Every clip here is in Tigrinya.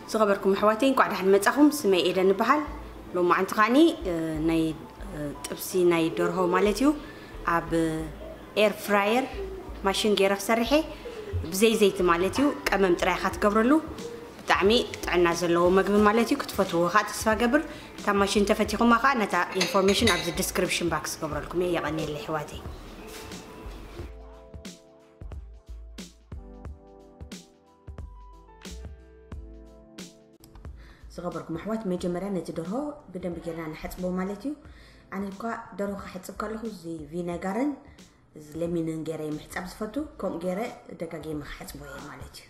ዝኸበርኩም ኣሕዋተይ፣ እንኳዕ ደሓን መጻኹም። ስመይ ኤደን እበሃል። ሎማዓንቲ ከዓኒ፣ እ፣ ናይ፣ እ፣ ጥብሲ ናይ ደርሆ ማለት እዩ፣ ኣብ ኤር ፍራየር ማሽን ገይረ ክሰርሐ፣ ብዘይ ዘይቲ ማለት እዩ። ቀመም ጥራይ ኢኻ ትገብረሉ። ብጣዕሚ ጥዕና ዘለዎ መግቢ ማለት እዩ። ክትፈትዎ ከዓ ተስፋ ገብር። እታ ማሽን ተፈቲኹማ ከዓ ነታ ኢንፎርሜሽን ኣብዚ ዲስክሪፕሽን ባክስ ገብረልኩም እየ። የቐንየለይ ኣሕዋተይ። ዝኸበርኩም ኣሕዋት፣ መጀመርያ ነቲ ደርሆ ብደንቢ ጌርና ንሓጽቦ ማለት እዩ። ኣነ እኳ ደርሆ ክሓጽብ ከለኹ እዚ ቪነጋርን እዚ ለሚንን ገይረ ምሕጻብ ዝፈቱ፣ ከምኡ ገይረ ደጋጊመ ክሓጽቦ እየ ማለት እዩ።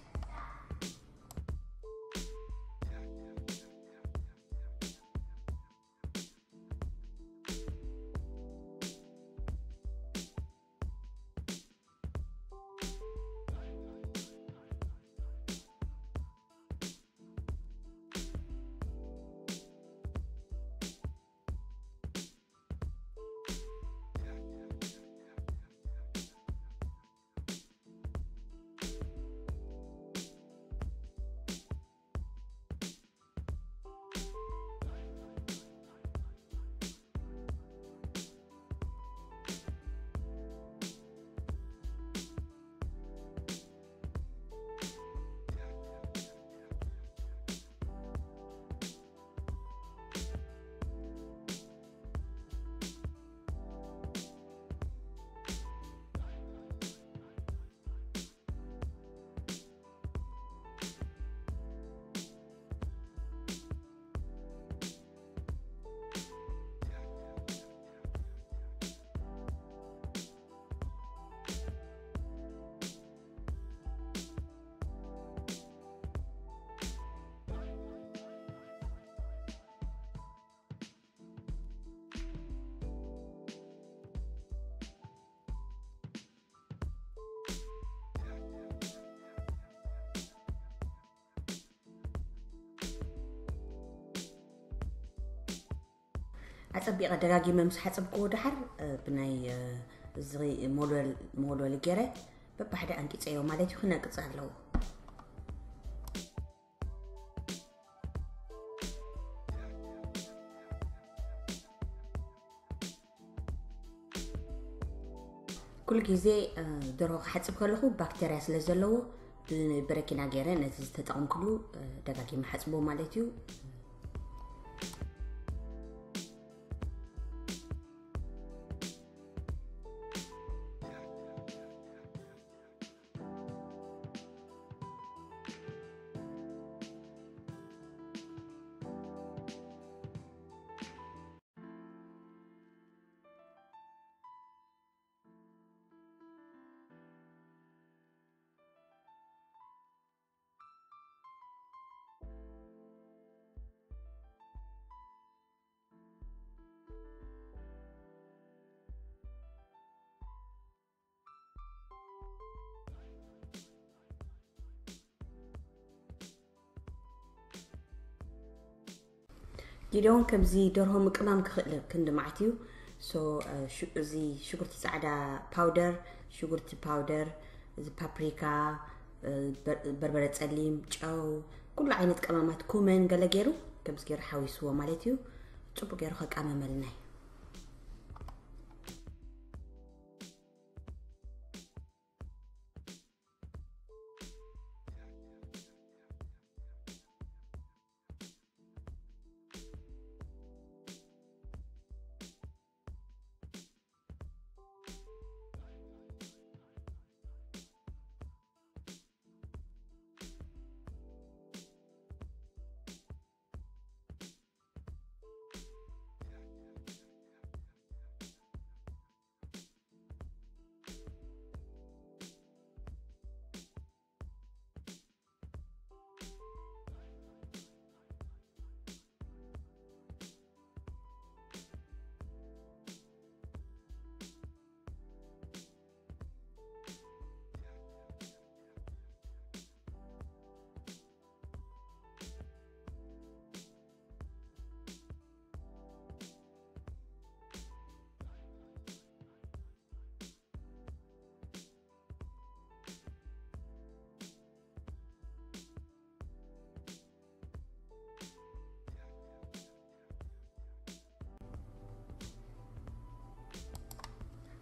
ኣጸቢቐ ደጋጊመ ምስ ሓጸብክዎ ደሓር፣ እ፣ ብናይ፣ እ፣ እዚ መወልወል-፣ መወልወሊ ገይረ በብሓደ ኣንቂጸዮ ማለት እዩ፣ ክነቅጽ ኣለዎ። ኩሉ ግዜ፣ እ፣ ደርሆ ክሓጽብ ከለኹ ባክተርያ ስለ ዘለዎ ብበረኪና ገይረ ነቲ ዝተጠቐምኩሉ፣ እ፣ ደጋጊመ ሓጽቦ ማለት እዩ። ጊደውን ከምዚ ደርሆ ምቅማም ክኽእል ክንዲ መዓት እዩ። ሶ፣ እ፣ ሹ-፣ እዚ ሽጉርቲ ጻዕዳ ፓውደር፣ ሽጉርቲ ፓውደር፣ እዚ ፓፕሪካ፣ እ፣ በር-፣ በርበረ ጸሊም፣ ጨው፣ ኩሉ ዓይነት ቀመማት፣ ኩመን ገለ ገይሩ ከምዚ ገይሩ ሓዊስዎ ማለት እዩ። ጽቡቅ ገይሩ ከቃመመልና እዩ።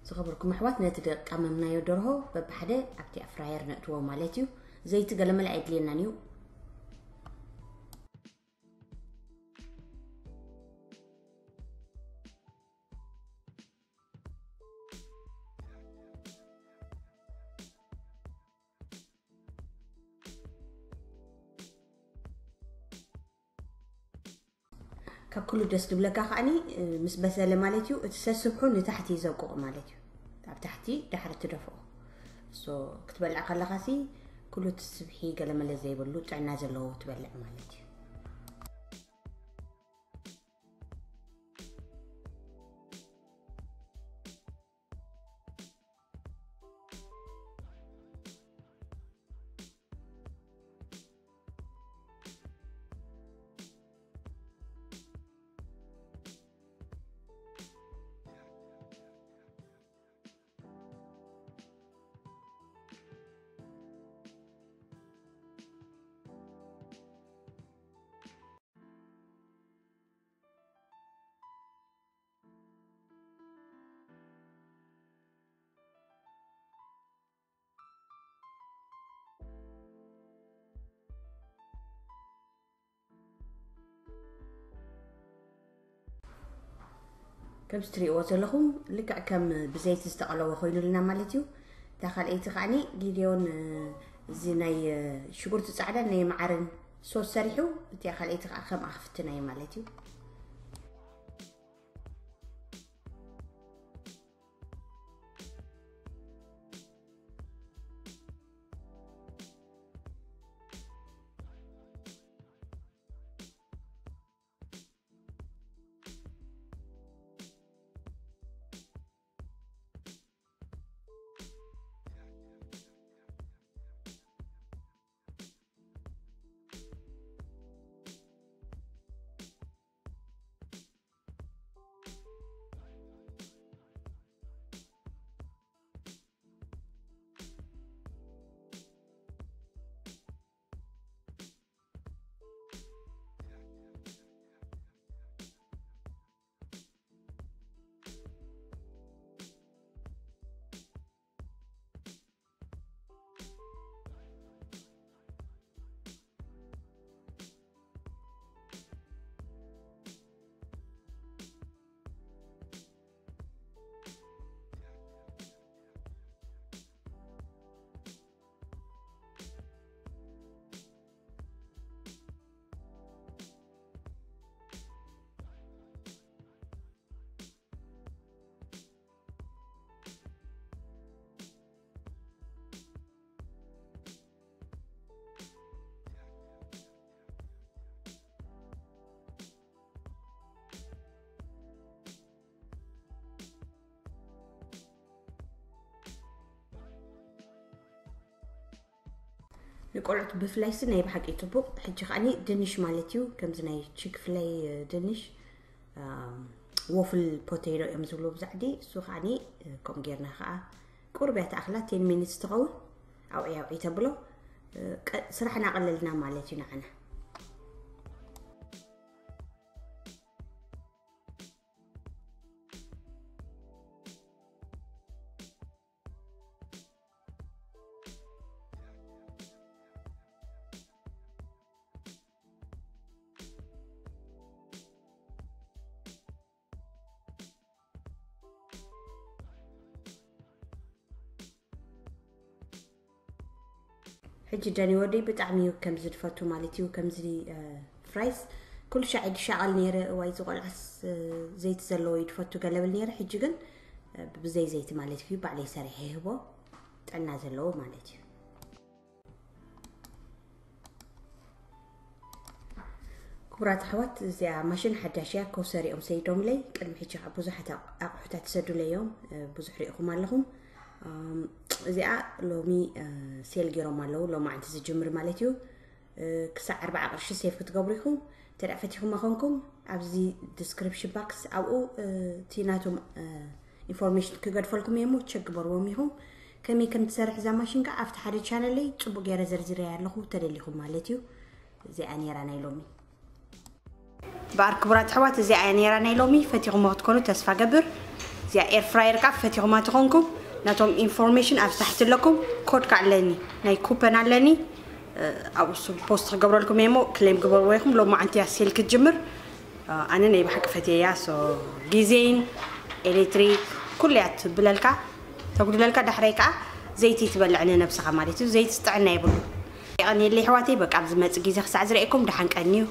ዝኸበርኩም ኣሕዋት፣ ነቲ ደቃመምናዮ ደርሆ በብሓደ ኣብቲ ኣብ ፍራየር ነእትዎ ማለት እዩ። ዘይቲ ገለመለ ኣየድልየናን እዩ። ካብ ኩሉ ደስ ዝብለካ ከዓኒ፣ እ፣ ምስ በሰለ ማለት እዩ፣ እቲ ሰስብሑ ንታሕቲ ዘውቅቑ ማለት እዩ። ኣብ ታሕቲ ድሓር ትደፍኦ። ሶ፣ ክትበልዕ ከለኻሲ ኩሉ እቲ ስብሒ ገለመለ ዘይብሉ ጥዕና ዘለዎ ትበልዕ ማለት እዩ። ከምዚ ትሪእዎ ዘለኹም ልክዕ ከም ብዘይቲ ዝተቐለወ ኮይኑልና ማለት እዩ። እታ ካልኣይቲ ከዓኒ ጊድዮን፣ እ፣ እዚ ናይ፣ እ፣ ሽጉርቲ ጻዕዳ ናይ መዓርን ሶስ ሰሪሑ፣ እቲኣ ካልኣይቲ ከዓ ከምኣ ክፍትና እዩ ማለት እዩ። ንቆልዑት ብፍላይሲ ናይ ብሓቂ ጽቡቕ። ሕጂ ከዓኒ ድንሽ ማለት እዩ፣ ከምዚ ናይ ቺክ ፍለይ፣ እ፣ ድንሽ፣ ኣም፣ ወፍል ፖቴቶ እዮም ዝብሉ ብዛዕዲ። እሱ ከዓኒ፣ እ፣ ከምኡ ጌርና ከኣ ቁሩብ እያ ትኣኽላ፣ ቴን ሚኒትስ ትኸውን። ኣውዒ ኣውዒ ተብሎ፣ እ፣ ቀ-፣ ስራሕ እናቐለልና ማለት እዩ ንዓና። ሕጂ ዳኒ ወደይ ብጣዕሚ እዩ ከምዚ ዝፈቱ ማለት እዩ፣ ከምዚ፣ እ፣ ፍራይስ። ኩሉ ሻዕ ድሻቐል ነይረ፣ እዋይ፣ እዚ ቆልዓስ፣ እ፣ ዘይቲ ዘለዎ እዩ ዝፈቱ ገለ ብል ነይረ። ሕጂ ግን፣ እ፣ ብዘይ ዘይቲ ማለት እዩ፣ ባዕለይ ሰሪሐ ይህቦ፣ ጥዕና ዘለዎ ማለት እዩ። ክቡራት ኣሕዋት፣ እዚኣ ማሽን ሓዳሽ እያ፣ ኮሰር እዮም ሰይዶምለይ። ቅድሚ ሕጂ ከዓ ብዙሓት ኣቕ-፣ ኣቑሑታት ይሰዱለይ እዮም፣ እ፣ ብዙሕ ሪኢኹም ኣለኹም። እም፣ እዚኣ ሎሚ፣ እ፣ ሴል ገይሮም ኣለዉ፣ ሎማዓንቲ ዝጅምር ማለት እዩ። እ፣ ክሳዕ ኣርብዓ ቅርሺ ሴፍ ክትገብሩ ኢኹም። እንተ ደኣ ፈቲኹማ ኮንኩም፣ ኣብዚ ዲስክሪፕሽን ባክስ ኣብኡ፣ እ፣ እቲ ናቶም፣ እ፣ ኢንፎርሜሽን ክገድፈልኩም እየ እሞ፣ ቸክ ግበርዎም ኢኹም። ከመይ ከም ትሰርሕ እዛ ማሽን ከኣ ኣብቲ ሓደ ቻነለይ ጽቡቕ ገይረ ዘርዚረያ ኣለኹ፣ ተደሊኹም ማለት እዩ። እዚኣ ነይራ ናይ ሎሚ። እምበኣር ክቡራት ኣሕዋት፣ እዚኣ እያ ነይራ ናይ ሎሚ። ፈቲኹሞ ክትኮኑ ተስፋ ገብር። እዚኣ air fryer ከዓ ፈቲኹማ ተኾንኩም ናቶም information ኣብ ታሕቲ ኣለኩም። ኮድ ከዓ ኣለኒ፣ ናይ ኩፐን ኣለኒ። ኣብኡ ፖስት ክገብረልኩም እየ እሞ ክሌም ግበርዎ ኢኹም። ሎማዓንቲ እያ ሴል ክትጅምር። ኣነ ናይ ብሓቂ ፈትየያ። ሶ ግዜን ኤሌክትሪክ ኩሉ እያ ትብለልካ፣ ተጉድለልካ። ዳሕራይ ከዓ ዘይቲ ትበልዕ ንነብስኻ ማለት እዩ። ዘይቲ ጥዕና የብሉ። የቐንየለይ ኣሕዋተይ፣ በቃ ኣብ ዝመጽእ ግዜ ክሳዕ ዝርእየኩም ደሓን ቀንዩ።